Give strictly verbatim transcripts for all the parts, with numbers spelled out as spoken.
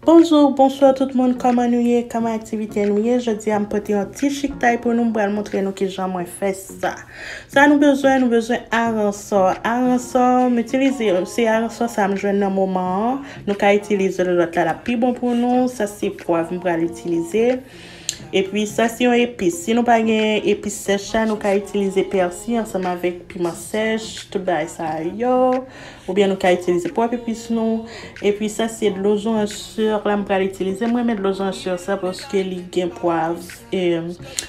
Bonjou, bonswa tout moun, kòman nou ye? Kòman aktivite nou ye? Jodi a m pote yon ti chiktay pou nou, m pral montre nou kijan mwen fè sa. Sa nou bezwen, nou bezwen aransò. Aransò, m itilize, se aransò sa m jwenn nan moman an. Nou ka itilize lòt la, l ap pi bon pou nou. Sa se pwav m pral itilize. Epi sa se yon epis. Si nou pa gen epis sèch la, nou ka itilize pèsi ansanm avèk piman sèch, tout bagay sa yo. Oubyen nou ka itilize pwòp epis nou. Epi sa se dlo zonyon la m pral itilize. Mwen renmen dlo zonyon sa paske li gen pwav, e,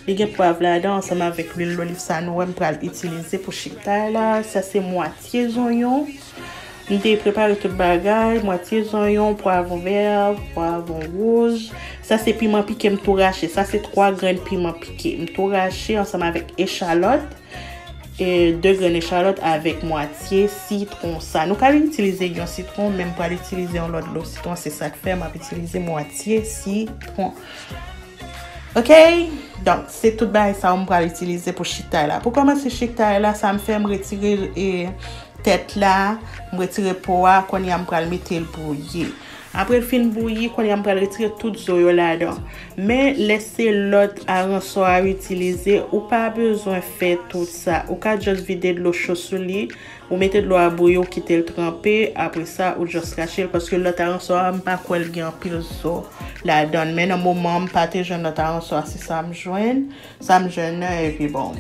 li gen pwav ladan ansanm avèk lwil doliv sa nou wè m pral itilize pou chiktay la. Sa se mwatye zonyon. M te prepare tout bagay, mwatye zonyon, pwavwon vè, pwavwon wouj. Sa se piman pike m tou rache. Sa se twa grenn piman pike. M tou rache ansanm avèk echalòt. E de grenn echalòt avèk mwatye sitwon sa. Nou ka itilize yon sitwon, men m pral itilize yon lòt dlo sitwon, se sa k fè m ap itilize mwatye sitwon. Ok? Donk, se tout bagay sa yo m pral itilize pou chiktay la. Pou kòmanse chiktay la, sa m fè, m retire, e, tèt la, m retire po a, kounye a m pral mete l bouyi. Apre l fin bouyi, kounye a m pral retire tout zo yo ladan. Men, lè se lòt aransò a w itilize, ou pa bezwen fè tout sa. Ou ka just vide dlo cho sou li, ou mete dlo a bouyi, ou kite l tranpe, apre sa, ou just rache l, paske lòt aransò a, m pa kwè l gen anpil zo ladan l. Men nan moman an, m pa te jwenn lòt aransò a, se sa m jwenn. Sa m jwenn nan, epi bon,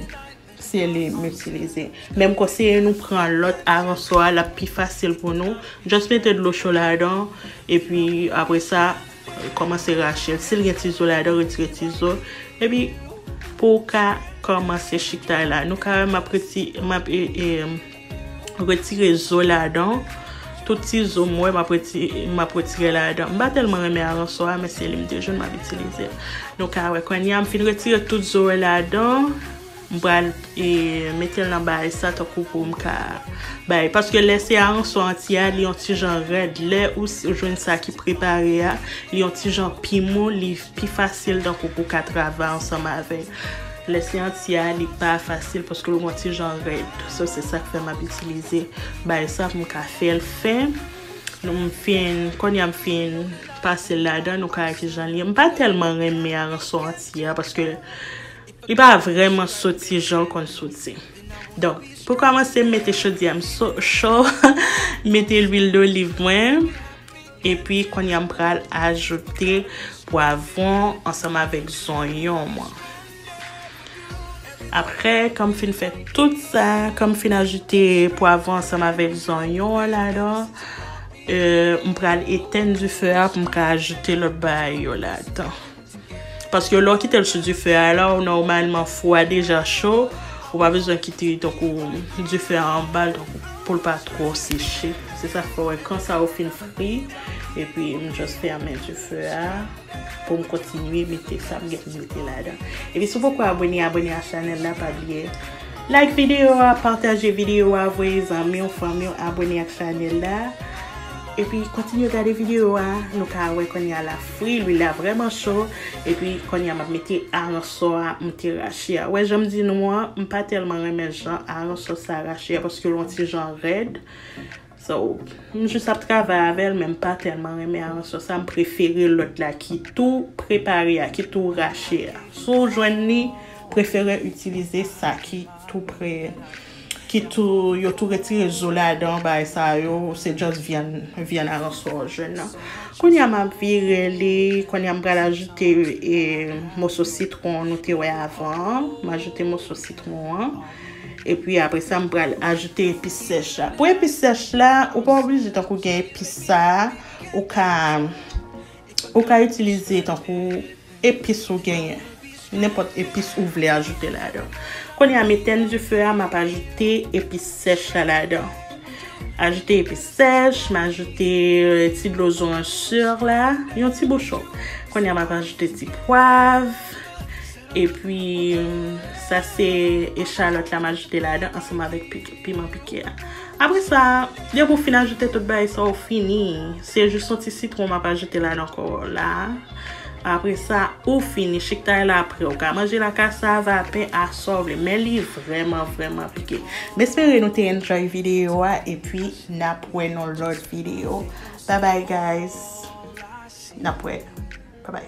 se li m itilize. Men m konseye nou pran lòt aransò a, l ap pi fasil pou nou. Just mete dlo cho ladan, epi apre sa, kòmanse rache l. Si l gen ti zo ladan, retire ti zo. Epi, pou w ka kòmanse chiktay la, nou ka wè m ap reti-, m ap, e, e, retire zo ladan. Tout ti zo m wè, m ap reti-, m ap retire ladan. M pa tèlman renmen aransò a, men se li m te jwenn, m ap itilize l. Nou ka wè kounye a, m fin retire tout zo yo ladan. M pral, e, mete l nan bagay sa tankou pou m ka bay. Paske lè se aransò antye a, li yon ti jan rèd. Lè ou s-, jwenn sa ki prepare a, li yon ti jan pi mou, li pi fasil tankou pou w ka travay ansanm avè l. Lè se antye a, li pa fasil paske l yon ti jan rèd. So, se sa k fè m ap itilize bagay sa pou m ka fè l fen. Nou, m fin, kounye a m fin pase l ladan, nou ka wè kijan l ye. M pa tèlman renmen aransò antye a paske li pa vrèman soti jan l konn soti. Donk, pou kòmanse, m mete chodyè m so-, cho, m mete lwil doliv mwen, epi kounye a m pral ajoute pwavwon ansanm avèk zonyon mwen. Apre, kan m fin fè tout sa, kan m fin ajoute pwavwon ansanm avèk zonyon an ladan, e, m pral etenn dife a pou m ka ajoute lòt bagay yo ladan. Paske lè w kite l sou dife a la, ou nòmalman fou a deja cho, ou pa bezwen kite tankou dife a anba l, tankou pou l pa twò seche. Se sa k fè w wè kan sa yo fin fri, epi m just fèmen dife a pou m kontinye mete sa m gen pou m mete ladan. Epi si w poko abòne, abòne ak chanèl la, pa bliye like videyo a, pataje videyo a, voye zanmi w, fanmi w abòne ak chanèl la. Epi kontinye gade videyo a, nou ka wè kounye a l ap fri, lwil la vrèman cho. Epi kounye a m ap mete aransò a m te rache a. Wè jan m di nou an, m pa tèlman renmen jan aransò sa rache a paske l yon ti jan rèd. So, m jis ap travay avè l, men m pa tèlman renmen aransò sa. M prefere lòt la ki tou prepare a, ki tou rache a. Si w jwenn li, prefere itilize sa ki tou pre, ki tou, yo tou retire zo ladan, bagay sa yo, se just vyann, vyann aransò w jwenn nan. Kounye a m ap vire li, kounye a m pral ajoute, e, moso sitwon nou te wè avan an. M ajoute moso sitwon an. Epi apre sa, m pral ajoute epis sèch la. Pou epis sèch la, ou pa oblije tankou gen epis sa a, ou ka, ou ka itilize tankou epis ou genyen. Nenpòt epis ou vle ajoute ladan. Kounye a, m etenn dife a, m ap ajoute epis sèch la ladan. Ajoute epis sèch, m ajoute, e, ti dlo zonyon la, yon ti bouchon. Kounye a, m ap ajoute ti pwav. Epi, sa se echalòt la m ajoute ladan ansanm avèk pik-, piman pike a. Apre sa, depi w fin ajoute tout bagay sa, ou fini. Se jis yon ti sitwon m ap ajoute ladan ankò la. Apre sa, ou fini. Chiktay la prè. Ou ka manje l ak kasav, a pen, a sa w vle. Men li vrèman, vrèman pike. M espere nou te enjoy videyo a, epi n ap wè nan lòt videyo. Bye bye, guys. N ap wè. Babay.